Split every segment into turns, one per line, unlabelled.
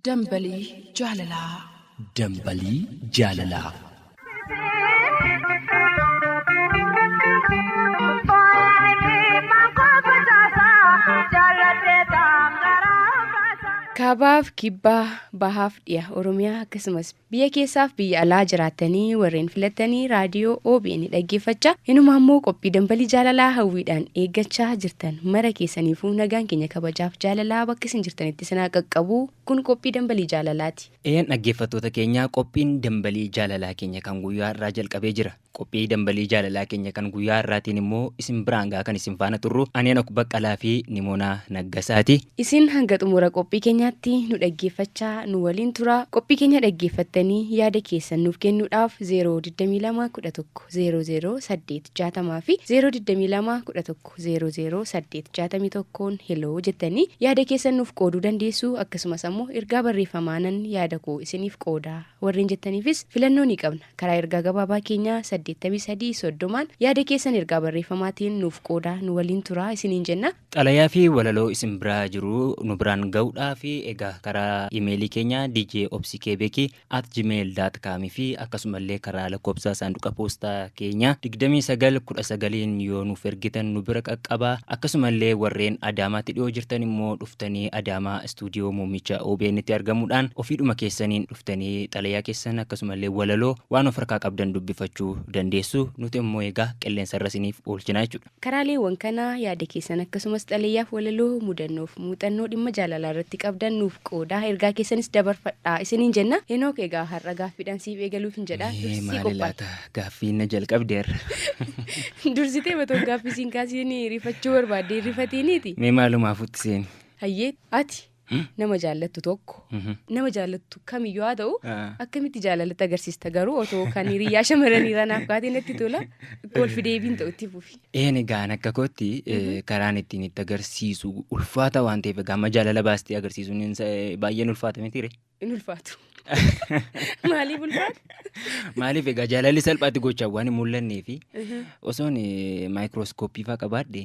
Dambalii jaalalaa.
Dambalii jaalalaa.
Kaabaaf kibbaa bahaaf dhiya Oromiyaa akkasumas biyya keessaaf biyya alaa jiraatanii warreen filatanii raadiyoo OBN dhaggeeffachaa inuma ammoo qophii dambalii jaalalaa hawwiidhaan eeggachaa jirtan mara keessaniifuu nagaan keenya kabajaaf jaalalaa bakka isin jirtanitti isin haa qaqqabu kun qophii dambalii jaalalaati.
Een dhaggeeffattoota keenyaa qophiin dambalii jaalalaa keenya kan guyyaa irraa jalqabee jira. Qophii dambalii jaalalaa keenya kan guyyaa har'aatiin immoo isin biraan gahaa kan isin faana turru ani Henok Baqqalaa fi Nimoonaa Naggasaati.
Isin hanga xumura qophii keenyaatti nu dhaggeeffachaa nu waliin turaa. Qophii keenya dhaggeeffattanii yaada keessan nuuf kennuudhaaf 0 22 11 00 8 60 fi 0 22 11 00 8 61n hello jettanii yaada keessan nuuf qooduu dandeessu. Akkasumas ammoo ergaa barreeffamaanan yaada koo isiniif qoodaa warreen jettaniifis filannoo ni qabna. Karaa ergaa gabaabaa keenyaa 83 30n yaada keessan ergaa barreeffamaatiin nuuf qoodaa nu waliin turaa isiniin jenna.
Xalayaa fi walaloo isin biraa jiru nu biraan ga'uudhaaf egaa karaa imeelii keenya djobsikeebeki@gmail.com fi akkasumallee karaa lakkoofsa saanduqa poostaa keenya 29 19n yoo nuuf ergitan nu bira qaqqaba. Akkasumallee warreen Adaamaatti dhiyoo jirtan immoo dhuftanii Adaamaa istuudiyoo muummicha OBN tti argamuudhaan ofiidhuma keessaniin dhuftanii xalayaa keessan akkasumallee walaloo waan of harkaa qabdan dubbifachuu dandeessu. Nuti immoo egaa qilleensarra isiniif oolchina jechuudha.
Karaaleewwan kana yaada keessan akkasumas xalayaaf walaloo mudannoof muuxannoo dhimma jaalalaa irratti qabdan nuuf qoodaa ergaa keessanis dabarfadhaa isiniin jenna. Henook egaa har'a gaaffiidhaan siif eegaluufin jedha.
Mee
Dursii
maali
qophaa'e.
laata gaaffiin na jalqabdeerra.
Dursitee matoon gaaffii siin kaasiin rifachuu barbaadde hin rifatiiniiti.
Mee maalumaafutti seeni.
Hayyee ati nama jaallattu tokko nama jaallattu kamiyyuu haa ta'u akkamitti jaalalatti agarsiista garuu otoo kan hiriyyaa shamarranii irraa naaf kaatee natti tola golfi deebiin ta'u itti fufi.
Een egaa an akka kootti karaan ittiin itti agarsiisu ulfaata waan ta'eef egaa amma jaalala baastee agarsiisuun baay'een ulfaata mitiire.
Hin ulfaatu. Maaliif ulfaata?
Maaliif egaa jaalalli salphaatti gochaan waan hin mul'annee fi osoon maayikirooskooppii faa qabaadhe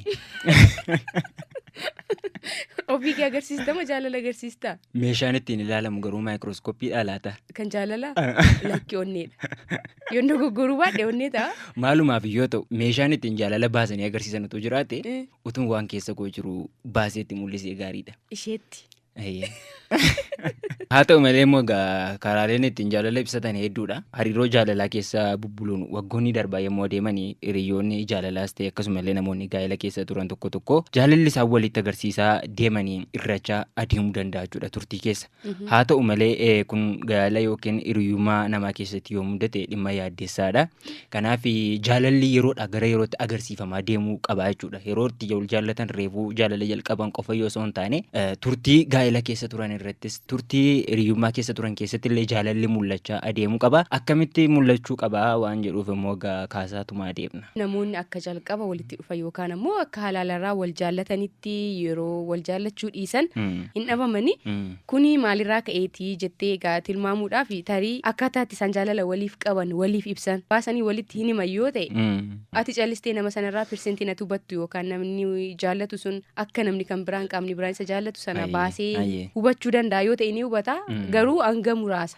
Ofii kee agarsiista moo jaalala agarsiista?
Meeshaan ittiin ilaalamu garuu maayikirooskooppiidhaa laata?
Kan jaalalaa? Lakki onneedha. Yoon dogoggoruu baadhe onnee ta'a.
Maalumaaf yoo ta'u meeshaan ittiin jaalala baasanii agarsiisan utuu jiraate utuun waan keessa koo jiru baasee itti mul'isee gaariidha.
Isheetti.
Eeyyee. Haa ta'u malee immoo egaa karaaleen ittiin jaalala ibsatan hedduudha. Hariiroo jaalalaa keessa bubbuluun waggoonni darbaa yommuu adeeman hiriyoonni jaalalaas ta'e akkasumallee namoonni gaa'ela keessa turan tokko tokko jaalalli isaan walitti agarsiisaa deemanii irrachaa adeemuu danda'a jechuudha turtii keessa. Haa ta'u malee kun gaa'ela yookiin hiriyummaa namaa keessatti yoo mudate dhimma yaaddessaadha. Kanaaf jaalalli yeroodhaa gara yerootti agarsiifamaa deemuu qaba jechuudha. Yeroo itti wal jaallatan reefuu jaalala jalqaban qofa yoo osoo hin taane turtii gaa'ela keessa turan irrattis turtii hiriyummaa keessa turan keessatti illee jaalalli mul'achaa adeemuu qaba. Akkamitti mul'achuu qaba waan jedhuuf immoo egaa kaasaatuma adeemna.
Namoonni akka jalqaba walitti dhufan yookaan ammoo akka halaalarraa wal jaallatanitti yeroo wal jaallachuu dhiisan hin dhabamani. Kuni maalirraa ka'eeti jettee egaa tilmaamuudhaaf tarii akkaataa itti isaan jaalala waliif qaban waliif ibsan baasanii walitti hin himan yoo ta'e ati callistee nama sanarraa persentiin ati hubattu yookaan namni jaallatu sun akka namni kan biraan qaamni biraan isa jaallatu sana baasee hubachuu danda'a yoo ta'e ni hubata garuu hanga muraasa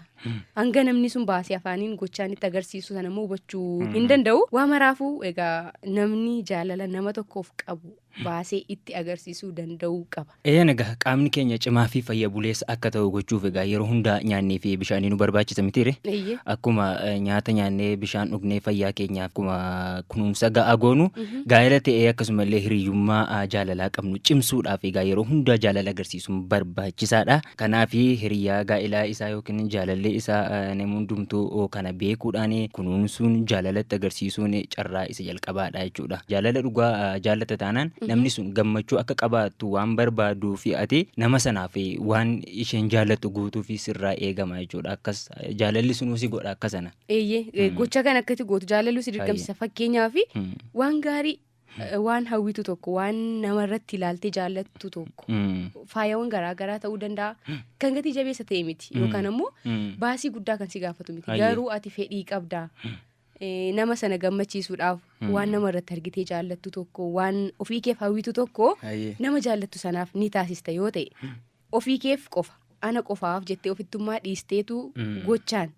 hanga namni sun baasee afaaniin gochaan itti agarsiisu sana immoo hubachuu hin danda'u. Waa maraafuu egaa namni jaalala nama tokkoof qabu baasee itti agarsiisuu danda'uu qaba.
Eeyyeen egaa qaamni keenya cimaa fi fayya buleessa akka ta'u gochuuf egaa yeroo hundaa nyaannee fi bishaanii nu barbaachisa mitiire?
Eeyyee.
Akkuma nyaata nyaannee bishaan dhugnee fayyaa keenyaaf akkuma kunuunsa ga'aa goonu gaa'ela ta'ee akkasumallee hiriyyummaa jaalalaa qabnu cimsuudhaaf egaa yeroo hundaa jaalala agarsiisuun barbaachisaadha. Kanaaf hiriyyaa gaa'elaa isaa yookiin jaalallee isaa namni hundumtuu kana beekuudhaan kunuunsuun jaalalatti agarsiisuun carraa isa jalqabaadha jechuudha. Jaalala dhugaa jaallata taanaan Namni sun gammachuu akka qabaattu waan barbaaduu fi ati nama sanaaf waan isheen jaallattu guutuu fi sirraa eegama jechuudha. Akkas jaalalli sunuu si godha akka sana.
Eeyyee, gocha kan akkati gootu jaalaluu si dirqamsiisa. Fakkeenyaaf, waan gaarii, waan hawwitu tokko, waan namarratti ilaaltee jaallattu tokko, faayawwan garaagaraa ta'uu danda'a. Kan gatii jabeessa ta'e miti yookaan ammoo baasii guddaa kan si gaafatu miti. Garuu ati fedhii qabdaa. Nama sana gammachiisuudhaaf waan nama irratti argitee jaallattu tokko, waan ofii keef hawwitu tokko nama jaallattu sanaaf ni taasista yoo ta'e, ofii keef qofa, ana qofaaf jettee ofittummaa dhiisteetu gochaan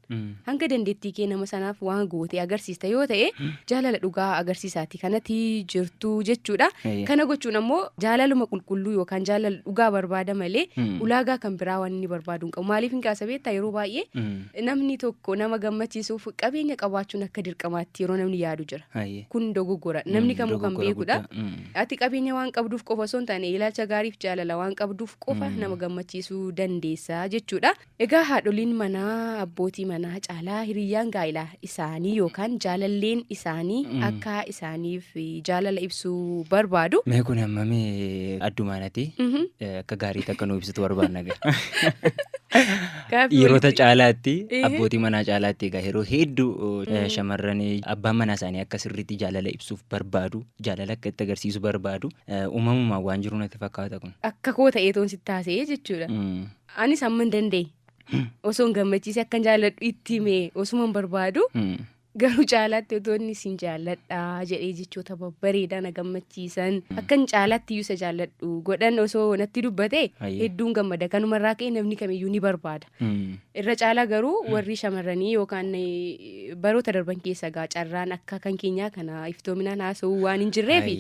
hanga dandeettii kee nama sanaaf waan gootee agarsiista yoo ta'e, jaalala dhugaa agarsiisaati kanatti jirtu jechuudha. Kana gochuun ammoo jaalaluma qulqulluu yookaan jaalala dhugaa barbaada malee ulaagaa kan biraa waan inni barbaadu hin qabu. Maaliif hin kaasa beektaa? Yeroo baay'ee namni tokko nama gammachiisuuf qabeenya qabaachuun akka dirqamaatti yeroo namni yaadu jira. Kun dogoggora. Namni kamuu kan
Dogoggora
beekudha.
guddaa.
Ati qabeenya waan qabduuf qofa osoo hin taane, ilaalcha gaariif jaalala waan qabduuf qofa nama gammachiisuu dandeessa jechuudha. Egaa haadholiin manaa abbootii manaa caalaa hiriyyaan gaa'ilaa isaanii yookaan jaalalleen isaanii akka isaaniif jaalala ibsuu barbaadu.
Mee kun hammamii addumaanati akka gaariitti akka nu ibsitu barbaanna gaa.
Gaaffii
Dhiirota caalaatti, abbootii manaa caalaatti egaa yeroo hedduu shamarran abbaan manaa isaanii akka sirriitti jaalala ibsuuf barbaadu, jaalala akka itti agarsiisu barbaadu, uumamumaan waan jiru natti fakkaata kun.
Akka koo ta'ee toon sitti haasa'ee jechuudha. Anis hamma hin danda'e. Osoo hin gammachiise akkan jaalladhu itti himee osuma hin barbaadu, garuu caalaatti otoo inni sin jaalladhaa jedhee jechoota babbareedaa na gammachiisan, akkan caalaatti iyyuu isa jaalladhu godhan osoo natti dubbate hedduun gammada. Kanumarraa ka'e namni kamiyyuu ni barbaada. Irra caalaa garuu warri shamarranii yookaan baroota darban keessa gaa carraan akka kan keenyaa kana iftoominaan haasa'uu waan hin jirreefi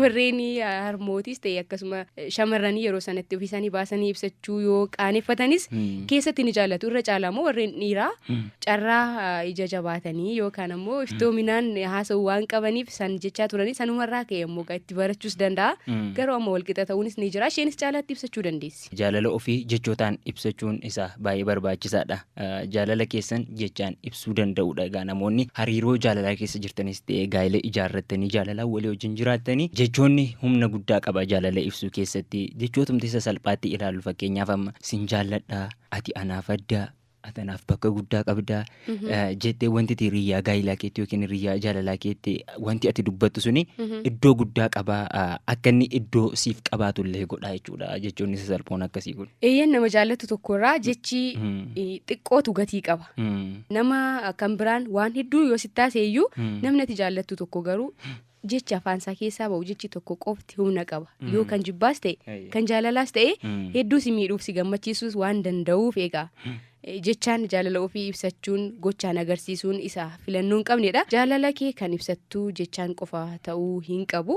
warreen harmootis ta'e akkasuma shamarranii yeroo sanatti ofii isaanii baasanii ibsachuu yoo qaaneffatanis keessatti ni jaallatu. Irra caalaa immoo warreen dhiiraa carraa ija jabaatanii yookaan ammoo iftoominaan haasa'uu waan qabaniif san jechaa turanii, sanumarraa ka'e immoo itti barachuus danda'a. Garuu amma walqixa ta'uunis ni jira. Isheenis caalaatti ibsachuu dandeessi.
Jaalala ofii jechootaan ibsachuun isaa baay'ee barbaachisaadha. Jaalala keessan jechaan ibsuu danda'udha. Egaa namoonni hariiroo jaalalaa keessa jirtanis ta'e gaa'ela ijaarrattanii jaalalaan walii wajjin jiraattanii, jechoonni humna guddaa qaba jaalala ibsuu keessatti. Jechootumti isa salphaatti ilaallu, fakkeenyaaf amma sin jaalladhaa, ati anaaf addaa, ati anaaf bakka guddaa qabdaa jettee wanti ati hiriyyaa gaa'ilaa keetti yookiin hiriyyaa jaalalaa keetti wanti ati dubbattu suni iddoo guddaa qabaa, akka inni iddoo siif qabaatu illee godha jechuudha jechoonni sasalphoon akkasii kun.
Eeyyeen, nama jaallatu tokkorraa jechi xiqqootu gatii qaba. Nama kan biraan waan hedduu yoo sitti taasise iyyuu, namni ati jaallattu tokko garuu jechi afaan isaa keessaa ba'u, jechi tokko qofti humna qaba. Yoo kan jibbaas ta'e, kan jaalalaas ta'e, hedduu si miidhuuf si gammachiisuus waan danda'uuf, egaa jechaan jaalala ofii ibsachuun, gochaan agarsiisuun isa filannoo hin qabnedha. Jaalala kee kan ibsattu jechaan qofa ta'uu hin qabu.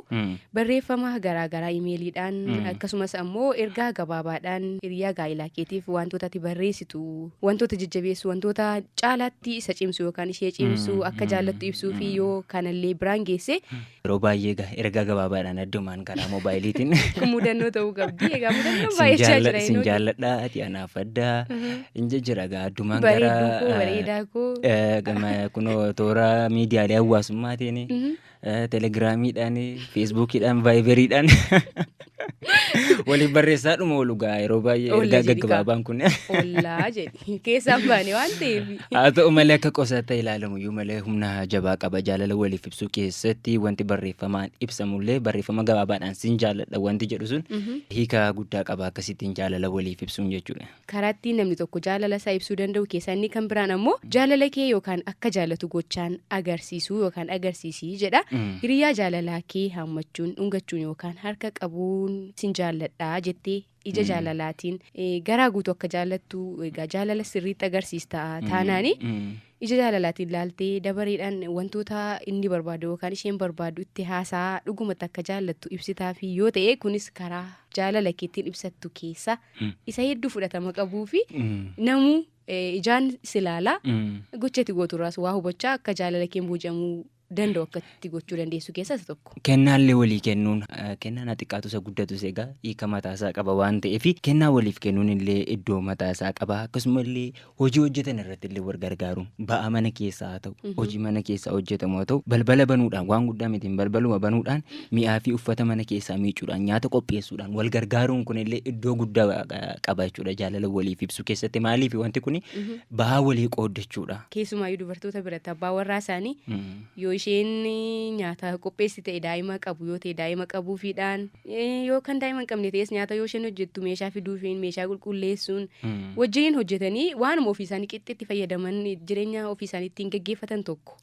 Barreeffama garaagaraa imeeliidhaan, akkasumas ammoo ergaa gabaabaadhaan hiriyaa gaa'ilaa keetiif wantoota ati barreessitu, wantoota jajjabeessu, wantoota caalaatti isa cimsu yookaan ishee cimsu, akka jaallattu ibsuu fi yoo kanallee biraan geesse.
Yeroo baay'ee egaa ergaa gabaabaadhaan addumaan karaa moobaayiliitiin.
Kun mudannoo ta'uu qabdi. Egaa mudannoon baay'achaa jira.
Sin jaalladhaa, ati anaaf addaa hin jijjiira egaa addumaan
Bareedduu koo, bareedaa koo.
Kunoo toora miidiyaalee hawaasummaatiin, telegiraamiidhaan, feesbuukiidhaan, vaayiberiidhaan waliif barreessaa dhuma oolu gaa yeroo baay'ee
Oolla
ergaa
jedhi kaa.
gaggabaabaan kun.
Ollaa jedhi. Keessaan baane waan ta'eef.
Haa ta'u malee, akka qosaatti ilaalamu iyyuu malee humna jabaa qaba. Jaalala waliif ibsuu keessatti wanti barreeffamaan ibsamullee, barreeffama gabaabaadhaan sin jaalladha wanti jedhu sun hiika guddaa qaba, akkasittiin jaalala waliif ibsuun jechuudha.
Karaa ittiin namni tokko jaalala isaa ibsuu danda'u keessaa inni kan biraan ammoo jaalala kee yookaan akka jaallatu gochaan agarsiisuu yookaan agarsiisii jedha. Hiriyaa jaalalaa kee haammachuun, dhungachuun yookaan harka qabuun sin jaalladhaa jettee ija jaalalaatiin garaa guutuu akka jaallattu egaa jaalala sirriitti agarsiista taanaani, ija jaalalaatiin laaltee dabareedhaan wantoota inni barbaadu yookaan isheen barbaadu itti haasaa dhugumatti akka jaallattu ibsitaa fi yoo ta'e, kunis karaa jaalala keettiin ibsattu keessa isa hedduu fudhatama qabuu fi namuu ijaan si ilaalaa, gocha itti gooturraas waa hubachaa akka jaalala keen booji'amuu danda'u akkatti gochuu dandeessu keessaa isa tokko.
Kennaallee walii kennuun, kennaan xiqqaatu isa guddatus egaa hiika mataasaa qaba waan ta'eef, kennaa waliif kennuun illee iddoo mataasaa qaba. Akkasumallee hojii hojjetan irratti illee wal gargaaruun, ba'aa mana keessaa haa ta'u, hojii mana keessaa hojjetamu haa ta'u, balbala banuudhaan, waan guddaa miti, balbaluma banuudhaan, mi'aa fi uffata mana keessaa miicuudhaan, nyaata qopheessuudhaan wal gargaaruun kun illee iddoo guddaa qaba jechuudha jaalala waliif ibsu keessatti. Maaliif? Wanti kun ba'aa walii qooddachuudha.
Keessumaayyuu dubartoota biratti abbaa warraa isaanii yoo isheen nyaata qopheessi ta'e, daa'ima qabu yoo ta'e daa'ima qabuufiidhaan, yoo kan daa'ima hin qabne ta'es nyaata yoo isheen hojjettu meeshaa fiduufiin, meeshaa qulqulleessuun, wajjiniin hojjetanii waanuma ofii isaanii qixxeetti fayyadaman, jireenya ofii isaanii ittiin gaggeeffatan tokko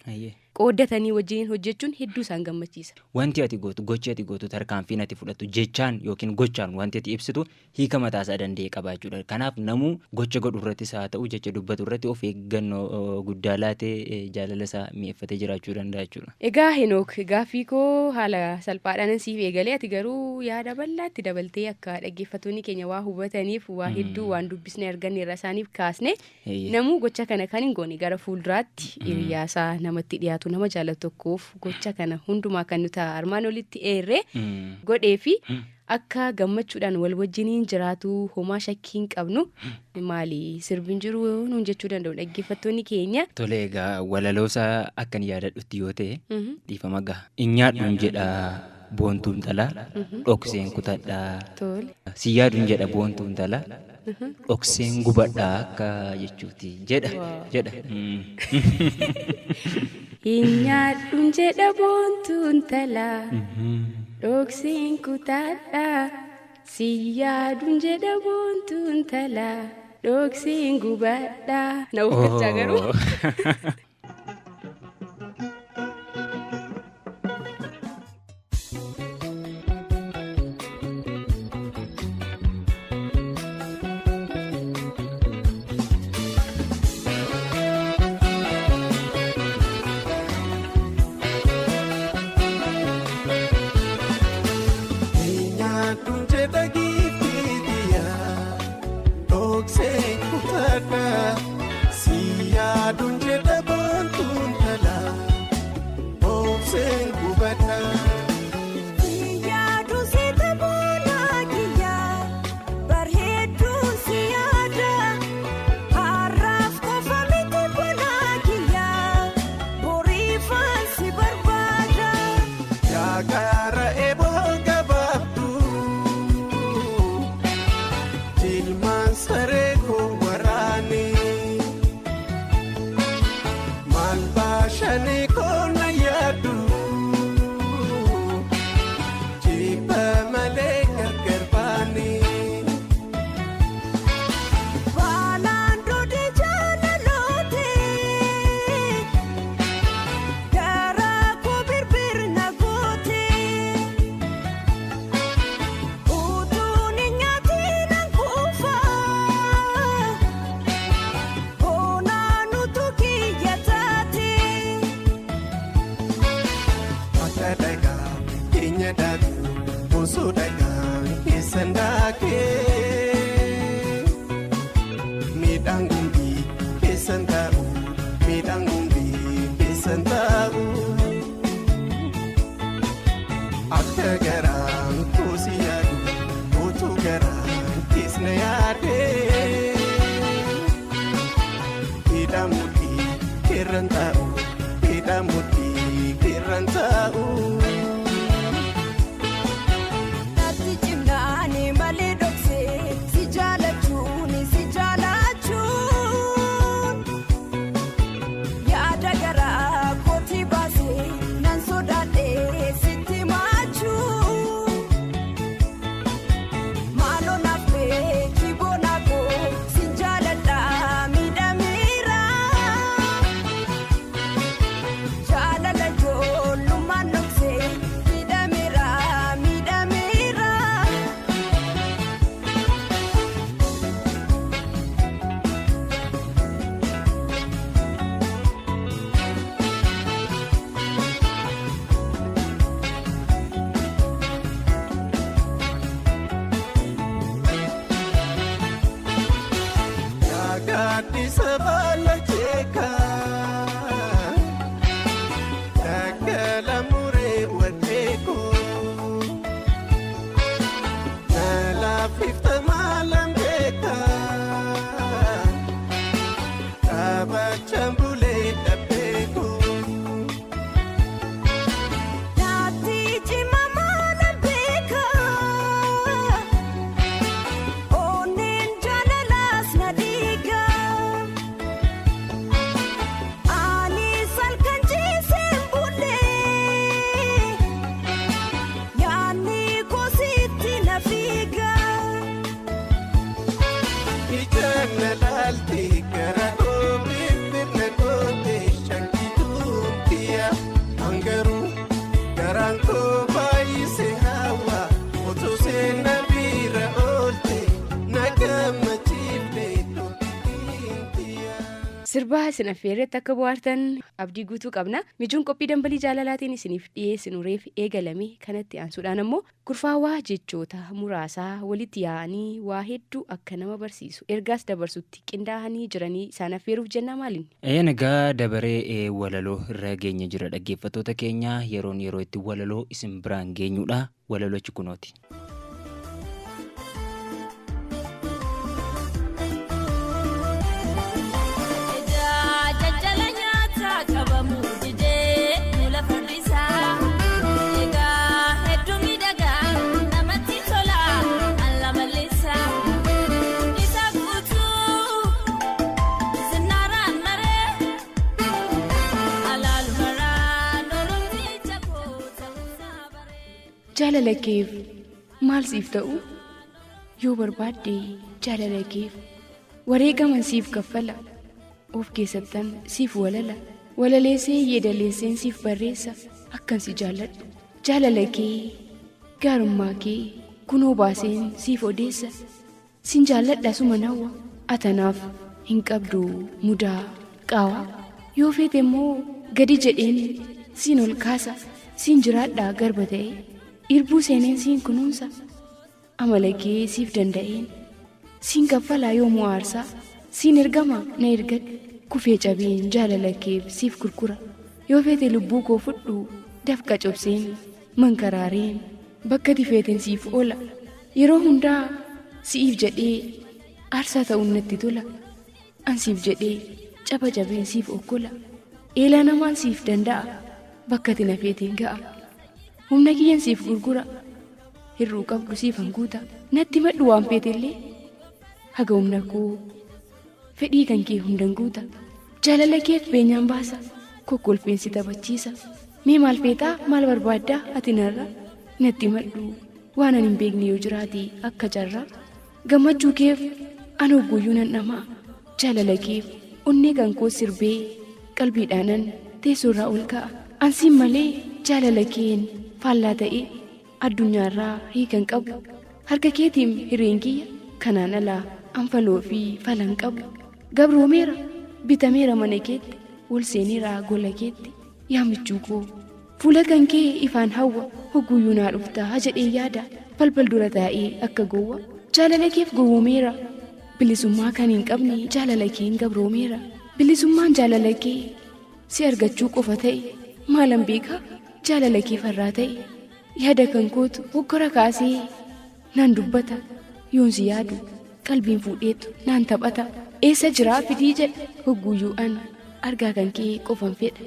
qooddatanii wajjiniin hojjechuun hedduu isaan gammachiisa.
Wanti ati gootu, gochi ati gootu, tarkaanfiin ati fudhattu, jechaan yookiin gochaan wanti ati ibsitu hiika mataasaa danda'e qaba jechuudha. Kanaaf namuu gocha godhu irrattis haa ta'u, jecha dubbatu irratti of eeggannoo guddaa laatee jaalala isaa mi'eeffatee jiraachuu danda'a jechuudha.
Egaa Henook, gaaffii koo haala salphaadhaan siif eegalee, ati garuu yaada bal'aatti dabaltee akka dhaggeeffattoonni keenya waa hubataniif waa hedduu waan dubbisne arganne irra isaaniif kaasne. Namuu gocha kana kan hin goone gara fuulduraatti hiriyaasaa namatti dhiyaatu, nama jaalatu tokkoof gocha kana hundumaa kan nuti armaan olitti eerree godhee fi akka gammachuudhaan wal wajjiniin jiraatu homaa shakkii hin qabnu. Maali, sirbiin jiru nuun jechuu danda'u dhaggeeffattoonni keenya.
Tole, egaa walaloosaa akkan yaadadhutti yoo ta'e, dhiifama gaha. "In nyaadhuun jedha boontuun talaa, dhokseen kutadhaa. Si yaaduun jedha boontuun talaa, dhokseen gubadhaa" akka jechuuti jedha jedha.
"Hin nyaadhuun jedha boontuun talaa, dhokseen kutadhaa. Si yaaduun jedha boontuun talaa, dhokseen gubadhaa." Na uffachaa garuu.
Nyaadhuun jedha giiftiitiyaa, dhokseen kutadha. Si yaaduun jedha boontuun talaa, dhokseen gubadha.
Yaaduu seeta boonaa kiyyaa, bareedduu si yaada. Har'aaf qofa miti bonaa kiyyaa, boriifaan si barbaada.
Yaakaara eeboo gabaabduu, jilmaan saree koo waraane, maal baashanee koo na yaaddu, jibba malee gargar baane.
Baalaan duudii jaalalooti, garaa koo birbirna gooti. Utuun nyaatiin kuufa, boonaan utuu kiyya taate.
Akka dhagaa keenya daakuu, osoo dhagaa keessan daakee, miidhaan gumbii keessan taa'u, miidhaan gumbii keessan taa'u. Akka garaan koosi yaadu, utuu garaan keessna yaadee, hidhaa mudhii keerran taa'u, hidhaa mudhii keerran taa'u.
Natti cimnaani malee dhoksee si jaalachuun, si jaalachuun, yaada garaa kootii baasee nan sodaadhee sitti maachuu. Maaloo naaf beeki boonaa koo, si jaaladhaa miidhameera. Jaalala ijoollummaan dhoksee.
Jechaan bulee dhabbeeku.
Naatti cimamaa na beeka. Onneen jaalalaas na dhiiga. Anis halkan ciiseen bulee. Yaadni kositti na fiiga.
Ijaan na laalte gara koo birbirna goote shakkituu tiyya hangaruu garaan koo baay'ise hawa utuu seenaa bira oolte na gammachiifte tokkittiin tiyya.
Sirbaa isin affeerretti akka bohaartan abdii guutuu qabna. Mijuun qophii Dambalii Jaalalaatiin isiniif dhiyeessinu reef eegalame. Kanatti aansuudhaan ammoo kurfaawaa jechoota muraasaa walitti yaa'anii waa hedduu akka nama barsiisu ergaas dabarsutti qindaa'anii jiranii isaan affeeruuf jennaa maaliin?
Eeyyeen, egaa dabaree walaloo irra geenye jira, dhaggeeffattoota keenya. Yeroon yeroo itti walaloo isin biraan geenyudha. Walalochi kunooti.
Ijaa jajjala nyaataa qabamu didee nu lafa risaa. Egaa hedduu miidhagaa namatti tola alla mallisaa. Isa guutuu sinnaaraan maree alaalumaraan oromticha koo ta'uusaa baree.
Jaalala keef maal siif ta'u yoo barbaadde, jaalala keef wareegaman siif kaffala, of keessattan siif walala, walaleessee yeedaleesseen siif barreessa akkan si jaalladhu. Jaalala kee, gaarummaa kee kunoo baaseen siif odeessa. Sin jaalladha suma nawwa, atanaaf hin qabdu mudaa qaawaa. Yoo feete immoo gadi jedheen siin ol kaasa, siin jiraadha garba ta'e, irbuu seeneen siin kunuunsa. Amala kee siif danda'een siin kaffalaa yoomuu aarsaa, siin ergama na ergadhu. Kufee cabeen jaalala keef siif gurgura. Yoo feete lubbuu koo fudhu, dafqa cobseen mankaraareen bakka ati feeten siif oola. Yeroo hundaa si'iif jedhee aarsaa ta'uun natti tola. An siif jedhee caba cabeen siif okkola. Eelaa namaan siif danda'a, bakka ati na feeteen ga'a. Humna kiyyan siif gurgura, hir'uu qabdu siif hanguuta. Natti madhu waan feetellee, haga humna koo fedhii kan kee hundan guuta. Jaalala keef beenyaan baasa, kokkolfeen si taphachiisa. Mee maal feetaa, maal barbaaddaa ati narra? Natti madhu waan ani hin beekne yoo jiraate akka carraa. Gammachuu keef an hogguyyuu nan dhama'a. Jaalala keef onnee kan koo sirbee qalbiidhaanan teessoo irraa ol ka'a. Ansiin malee jaalala keen faallaa ta'e addunyaarraa hiikan qabu. Harka keetiin hireen kiyya, kanaan alaa anfaloo fi falan qabu. Gabroomeera, bitameera mana keetti, ol seeneera gola keetti. Yaa michuu koo, fuula kan kee ifaan hawwa, hogguyyuu naa dhuftaa jedhee yaada balbal dura taa'ee akka gowwa. Jaalala keef gowwoomeera, bilisummaa kan hin qabne jaalala keen gabroomeera. Bilisummaan jaalala kee si argachuu qofa ta'e, maalan beekaa jaalala kee farraa ta'e. Yaada kan kootu hokkora kaasee naan dubbata, yoon si yaadu qalbiin fuudheetu naan taphata. Eessa jiraa fidii jedha, hogguyyuu an argaa kan kee qofan fedha.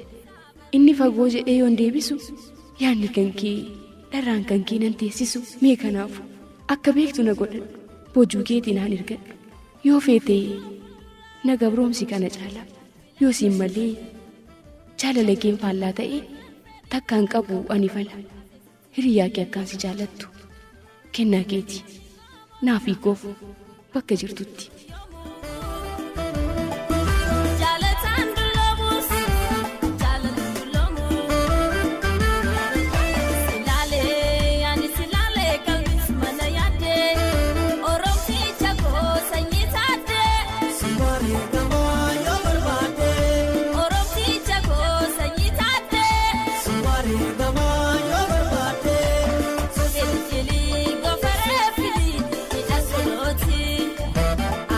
Inni fagoo jedhee yoon deebisu, yaadni kan kee dharraan kan kee nan teessisu. Mee kanaafu akka beektu na godhadhu, boojuu keetii naan ergadhu. Yoo feete na gabroomsi kana caala, yoo siin malee jaalala keen faallaa ta'e takkaan qabu ani fala. Hiriyaa kee akkaan si jaalattu kennaa keeti naaf hiikoof bakka jirtutti.
Jaalataan dulloomus jaalala dulloomus. Silaalee ani silaalee qalbiis mana yaadde Oromticha koo sanyii taaddee.
Bareedamaa yoo barbaadde.
Oromticha koo sanyii taaddee.
Bareedamaa yoo barbaadde.
Filfilii gofaree filii hidha.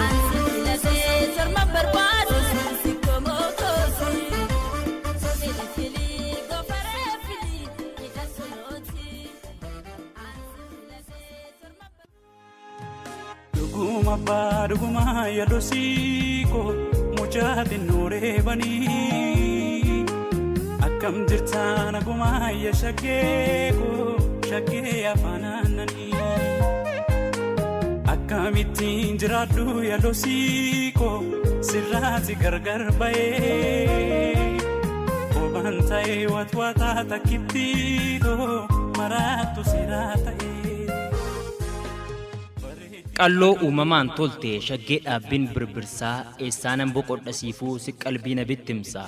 Ansi filatee torma barbaadu si komokoosi. Filfilii gofaree filii hidha. Ansi filatee torma.
Dhuguma abbaa, dhuguma yaadosii koo. bulchaa xinnoo reebanii. Akkam jirtaa nagumaa ya shaggee koo shaggee afaan aannanii. Akkamittiin jiraadhu yaa losii koo sirraati gargar ba'ee. Obaan ta'ee watwaataa takkittii too maraattu siraa ta'ee.
Qalloo uumamaan tolte shaggee dhaabbiin birbirsaa eessaanan boqodha siifuu si qalbii na bittimsa.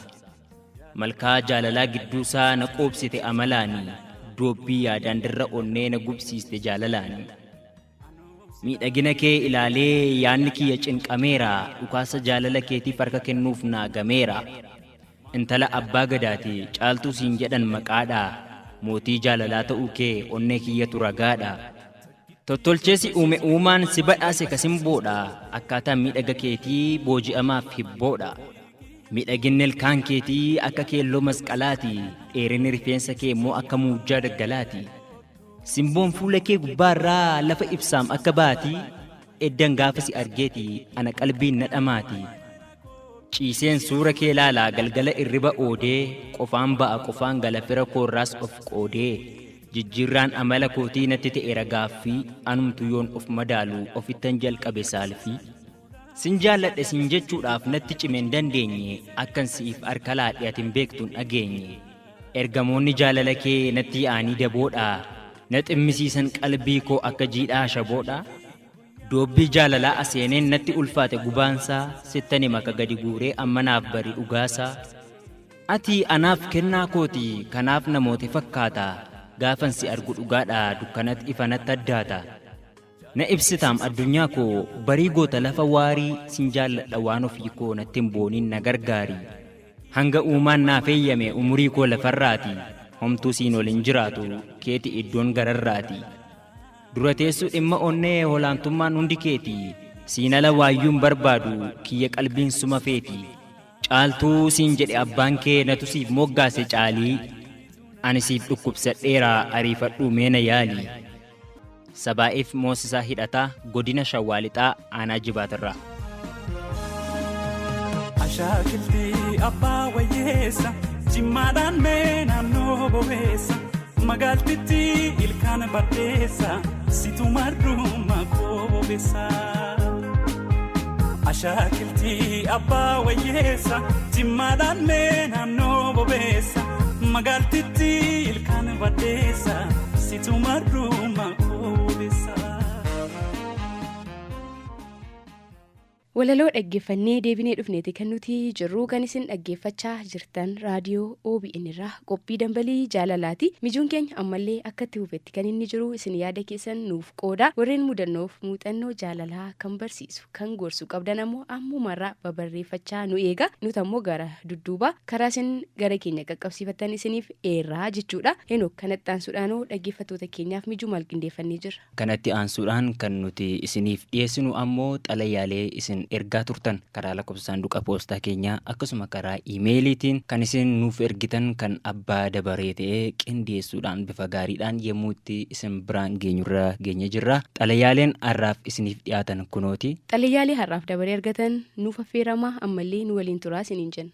Malkaa jaalalaa gidduusaa na qoobsite amalaani doobbii yaadaan dirra onnee na gubsiiste jaalalaani. Miidhagina kee ilaalee yaadni kiyya cinqameera dhukaasa jaalala keetiif harka kennuuf naa gameera. Intala abbaa gadaati caaltuu siin jedhan maqaadha mootii jaalalaa ta'uu kee onnee kiyyatu ragaadha. Tottolchee si uume uumaan si badhaase ka simboodha akkaataan miidhaga keetii booji'amaaf hibboodha. Miidhaginni ilkaan keetii akka keelloo masqalaati dheerinni rifeensa kee immoo akka muujjaa daggalaati. Simboon fuula kee gubbaarraa lafa ibsaam akka baatii eddan gaafa si argeeti ana qalbiin na dhamaati. Ciiseen suura kee laalaa galgala irriba oodee qofaan ba'a qofaan gala fira koorraas of qoodee jijjiirraan amala kootii natti ta'eera gaaffii anumtu yoon of madaalu ofittan jalqabe saalfii. Sin jaalladhe sin jechuudhaaf natti cime hin dandeenye akkan si'iif harka laadhe ati hin beektu hin dhageenye. Ergamoonni jaalala kee natti yaa'anii daboodha na ximmisiisan qalbii koo akka jiidhaa ashaboodha. Doobbii jaalalaa aseeneen natti ulfaate gubaansaa sittan hima ka gadi guuree amma naaf bari dhugaasaa. Ati anaaf kennaa kooti kanaaf namoote fakkaata gaafan si argu dhugaadha dukkanat ifa natti addaata. Na ibsitaam addunyaa koo barii goota lafa waarii sin jaalladha waan ofii koo natti hin booniin na gargaari. Hanga uumaan naaf eeyyame umurii koo lafarraati homtuu siin ol hin jiraatu keeti iddoon gararraati. Dura teessuu dhimma onnee holaantummaan hundi keeti siin ala waayyuun barbaadu kiyya qalbiin suma feeti. Caaltuu siin jedhe abbaan kee natu siif moggaase caalii ani siif dhukkubsadheera ariifadhuu mee na yaali. Sabaa'if Moosisaa Hidhataa Godina Shawaa Lixaa Aanaa Jibaatirraa.
Ashaakiltii abbaa wayyeessa jimmaadhaan mee naannoo bobeessa magaaltitti ilkaan baddeessa situ marruma koo bobeessa. Ashaakiltii abbaa wayyeessa jimmaadhaan mee naannoo bobeessa magaaltitti ilkaan baddeessa situ marruma koo bobeessa.
Walaloo dhaggeeffannee deebinee dhufneeti kan nuti jirru kan isin dhaggeeffachaa jirtan raadiyoo OBN irraa qophii dambalii jaalalaati. Mijuun keenya ammallee akka itti fufetti kan inni jiru isin yaada keessan nuuf qooda. Warreen mudannoof muuxannoo jaalalaa kan barsiisu kan gorsu qabdan ammoo ammumarraa babarreeffachaa nu eega. Nuti ammoo gara dudduuba karaa isin gara keenya qaqqabsiifattan isiniif eerraa jechuudha. Henook kanatti aansuudhaanoo dhaggeeffattoota keenyaaf mijuu maal qindeeffannee jirra?
Kanatti aansuudhaan kan nuti isiniif dhiyeessinu ammoo xalayaalee isin ergaa turtan karaa lakkoofsa saanduqa poostaa keenyaa akkasuma karaa iimeeliitiin kan isin nuuf ergitan kan abbaa dabaree ta'ee qindeessuudhaan bifa gaariidhaan yommuu itti isin biraan geenyurra geenye jirra. Xalayaaleen har'aaf isiniif dhiyaatan kunooti.
Xalayaalee har'aaf dabaree argatan nuuf affeeramaa ammallee nu waliin turaa isiniin jenna.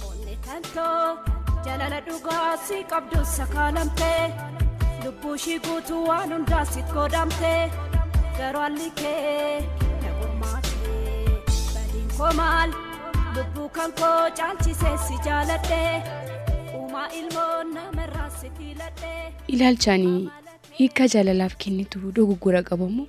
Onnee tantoo jaalala dhugaa si qabdu sakaalamtee lubbuu ishii guutuu waan hundaa sitti godhamtee garuu haalli kee na qormaatee badiin koo maal lubbuu kan koo caalchisee si jaaladhee uumaa ilmoo namarraa si filadhee.
Ilaalchaanii hiikkaa jaalalaaf kennitu dogoggora qabamu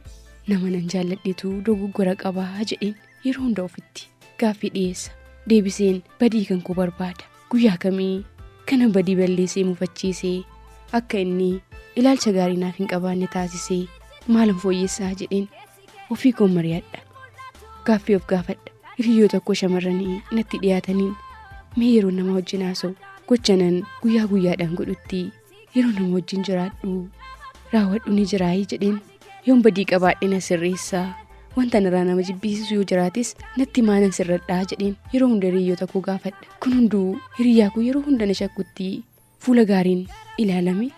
nama nan jaalladhetu dogoggora qabaa jedheen yeroo hunda ofitti gaaffii dhiyeessa. Deebiseen badii kan koo barbaada. Guyyaa kamii kana badii balleessee mufachiisee akka inni ilaalcha gaarii naaf hin qabaanne taasisee maalan fooyyessaa jedheen ofii koo mari'adha. Gaaffii of gaafadha. Hiriyoota koo shamarranii natti dhiyaataniin mee yeroo nama wajjin haasa'u gocha nan guyyaa guyyaadhaan godhutti yeroo nama wajjin jiraadhu raawwadhu ni jiraayii jedheen yoon badii qabaadhe na sirreessaa wanta narraa nama jibbisiisu yoo jiraates natti maanan sirradhaa jedheen yeroo hunda hiriyoota koo gaafadha. Kun hunduu hiriyaa koo yeroo hunda na shakkutti fuula gaariin ilaalame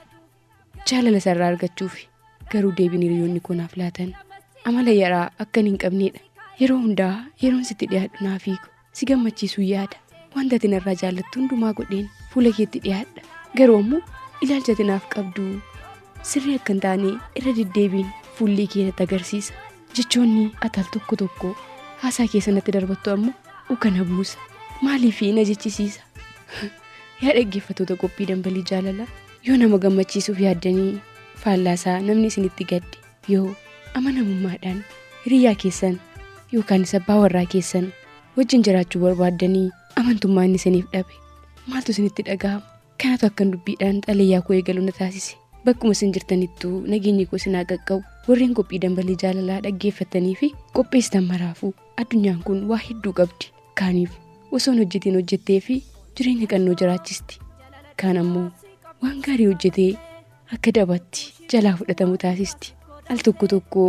jaalala isarraa argachuuf garuu deebiin hiriyoonni koo naaf laatan amala yaraa akkan hin qabneedha. Yeroo hundaa yeroon sitti dhiyaadhu naaf hiiku si gammachiisuu yaada. Wanta ati narraa jaallattu hundumaa godheen fuula keetti dhiyaadha. Garuu ammoo ilaalcha ati naaf qabdu sirrii akka hin taane irra deddeebiin fuulli kee natti agarsiisa. Jechoonni ati al tokko tokko haasaa keessa natti darbattu ammoo uka na buusa. Maaliif na jechisiisa? Yaa dhaggeeffattoota qophii dambalii jaalalaa, yoo nama gammachiisuuf yaaddanii faallaasaa namni isinitti gadde, yoo amanamummaadhaan hiriyyaa keessan yookaanis abbaa warraa keessan wajjin jiraachuu barbaaddanii amantummaa inni isiniif dhabe, maaltu isinitti dhaga'ama? Kanatu akkan dubbiidhaan xalayaa koo eegalu na taasise. Bakkuma isin jirtanittuu nageenyi koo isin haa qaqqabu. Warreen qophii dambalii jaalalaa dhaggeeffattanii fi qopheessitan maraafuu, addunyaan kun waa hedduu qabdi. Kaaniif osoo hin hojjetiin hojjettee fi jireenya qannoo jiraachisti. Kaan ammoo waan gaarii hojjetee akka dabatti jalaa fudhatamu taasisti. Al tokko tokko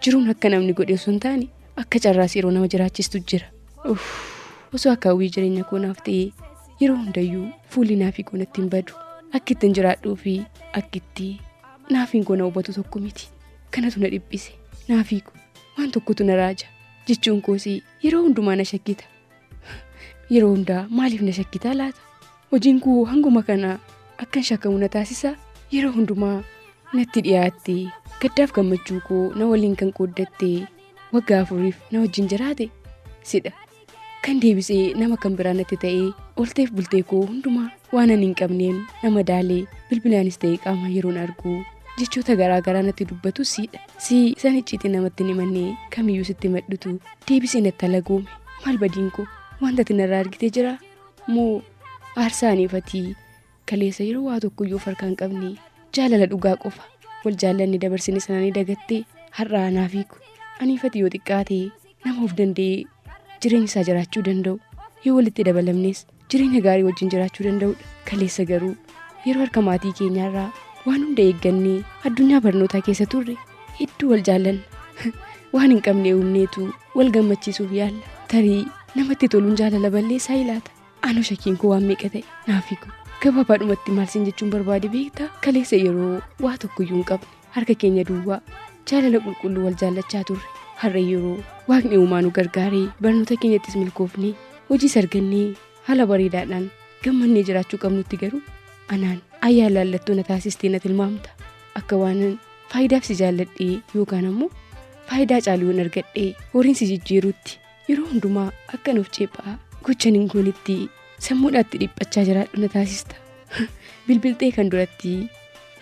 jiruun akka namni godhe osoo hin taane akka carraas yeroo nama jiraachistu jira. Uff, osoo akka hawwii jireenya koo naaf ta'ee yeroo hundayyuu fuulli naaf hiikoo natti hin badu. Akki ittiin jiraadhuu fi akki itti naaf hiikoo na hubatu tokko miti. Kanatu na dhiphise. Naaf hiiku waan tokkotu na raaja jechuun koos yeroo hundumaa na shakkita. Yeroo hundaa maaliif na shakkitaa laata? Hojiin koo hanguma kana akkan shakkamu na taasisa. Yeroo hundumaa natti dhiyaatte, gaddaaf gammachuu koo na waliin kan qooddatte, waggaa 4f na wajjin jiraate sidha. Kan deebisee nama kan biraa natti ta'ee oolteef bultee koo hundumaa waan ani hin qabneen nama daalee bilbilaanis ta'ee qaama yeroon argu jechoota garaa garaa natti dubbatu siidha. Si san icciitii namatti hin himanne kamiyyuu sitti himadhutu deebisee natti alagoome. Maal badiin koo? Wanta ati narraa argite jira moo aarsaa aniifatii kaleessa yeroo waa tokkoyyuu of harkaa hin qabne jaalala dhugaa qofa wal jaallanne dabarsine sana ni dagattee har'aa anaaf hiiku? Aniifati yoo xiqqaate nama of danda'ee jireenya isaa jiraachuu danda'u, yoo walitti dabalamnes jireenya gaarii wajjin jiraachuu danda'udha. Kaleessa garuu yeroo harka maatii keenyaarraa waan hunda eeggannee addunyaa barnootaa keessa turre hedduu wal jaallanna. Waan hin qabne uumneetu wal gammachiisuuf yaalla. Tarii namatti toluun jaalala balleessaa ilaata? Anoo shakkiin koo waan meeqa ta'e naaf hiiku. Gabaabaadhumatti maal siin jechuun barbaade beektaa? Kaleessa yeroo waa tokkoyyuu hin qabne harka keenya duwwaa jaalala qulqulluu wal jaallachaa turre. Har'a yeroo waaqni uumaa nu gargaaree barnoota keenyattis milkoofnee hojiis argannee haala bareedaadhaan gammannee jiraachuu qabnutti garuu anaan ayyaa laallattuu na taasistee na tilmaamta. Akka waan faayidaaf si jaalladhee yookaan ammoo faayidaa caaluu hin argadhee horiin si jijjiiruutti yeroo hundumaa akka nuuf ceephaa gochan hin goonetti sammuudhaatti dhiphachaa jiraadhu na taasista. Bilbiltee kan duratti